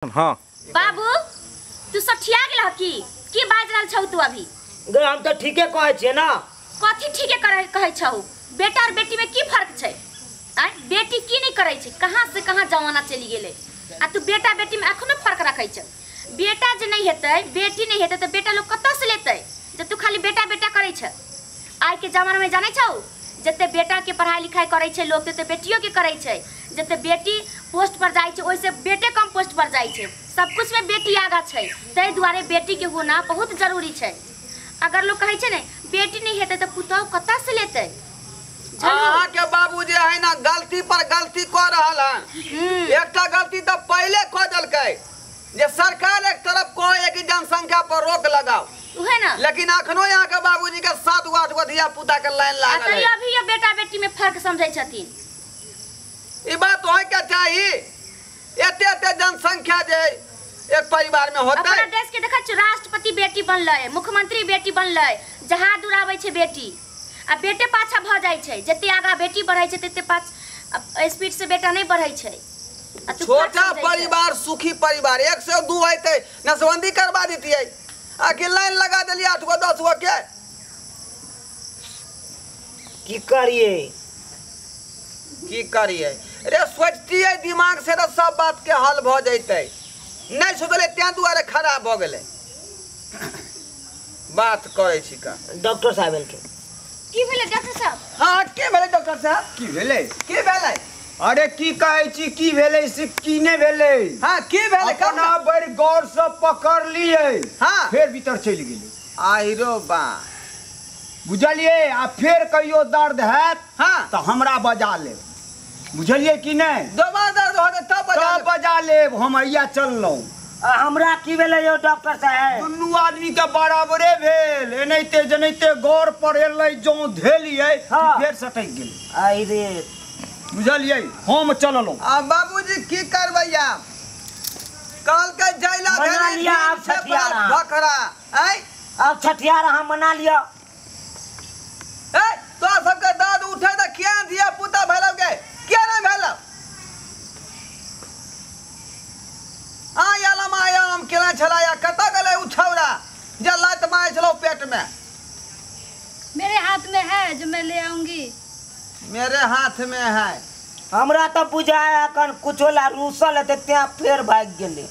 हाँ बाबू तू सठिया गेल की की बाज रहल छौ तू अभी? गे हम तो ठीके कहै छियै ना। कथी ठीके कहै छौ? बेटा और बेटी में की फर्क छै? आय बेटी की नहीं करै छै, कहाँ से कहाँ जमाना चलि गेलै आ तू बेटा बेटी में अखनो फर्क रखै छ। बेटा जे नहीं हेतै, बेटी नहीं हेतै त बेटा लोग कतऽ से लेतै? जे तू खाली बेटा बेटा करै छ। आइ के जमाना में जानै छौ जते बेटा के पढ़ाई लिखाई करै छै लोग तते बेटियो के करै छै। जते बेटी पोस्ट पर जाइ छै ओइसे बेटे कम पोस्ट पर जाइ छै। सब कुछ में बेटी आगा छै, ताहि दुआरे बेटी के होना बहुत जरूरी छै। अगर लोग कहै छै ने बेटी नहीं हेतै त पुतहु कतऽ से लेतै? अहाँ के बाबू जे है ना गलती पर गलती कऽ रहल हन। एकटा गलती तऽ पहिले कऽ देलकै जे सरकार एक तरफ कहै कि जनसंख्या पर रोक लगाओ, उहे ना, लेकिन अखनो यहाँ के बाबूजी के 7 गो 8 गो धिया पुता के लाइन लागल है। अभी ये बेटा बेटी में फर्क समझै छथिन। ई बात होय के चाही, एते एते जनसंख्या जे एक परिवार में होतै। अपना देश के देखै छी राष्ट्रपति बेटी बनलै, मुख्यमंत्री बेटी बनलै, जहाज उड़ाबै छै बेटी आ बेटे पाछा भऽ जाइ छै। जते आगा बेटी बढ़ै छै तते पाछ स्पीड से बेटा नहीं बढ़ै छै। छोटा परिवार सुखी परिवार, 1 से 2 हेतै नसबंदी करवा देतियै, आखिर लाइन लगा देलियै 8 गो 10 गो के। की करिए की करिए रे, सोचतियै दिमाग से तो सब बात के हल भऽ जैतै। नहीं सोचले तें दुआरे खराब भऽ गेलै। बात करै छी का डॉक्टर साहब एलखिन। की भेलै डॉक्टर साहब? हाँ की भेलै डॉक्टर साहब? की भेलै की भेलै? अरे की कहै छी की भेलै से की नहि भेलै? हाँ की भेलै? अपना बड़ गौर से पकड़ लियै। हाँ फेर भीतर चलि गेलै। आहिरो बा बुझलियै। आ फेर कहियो दर्द हैत हाँ तऽ हमरा बजा लेब, बुझलियै कि नहि? दोबारा दर्द होतै तब बजा लेब। हम हैया चललहुँ। हमरा की भेलै यौ डॉक्टर साहब? दुनू आदमी के बराबरे भेल। एनाहिते जेनाहिते गौर पर एलै जौं धेलियै फेर सटकि गेलै। आइ रे बुझलियै। हम चललहुँ। आ बाबूजी की करबै आब? कहलकै जैला मना लिया आब छठियार बकरा। आइ आब छठियार अहाँ मना लिअ। ए तोरा सबके दर्द उठे तऽ किया धिया पुता भेलौ गे? किया नहि भेलौ? आयल हम केना छला या कतऽ गेलै उ छौड़ा जे लात मारै छलौ पेट में? मेरे हाथ में है जो मैं ले आऊंगी। मेरे हाथ में है। हमरा तो बुझाय अखन कुछो ला रूसल हेतै तें फेर भागि गेलै।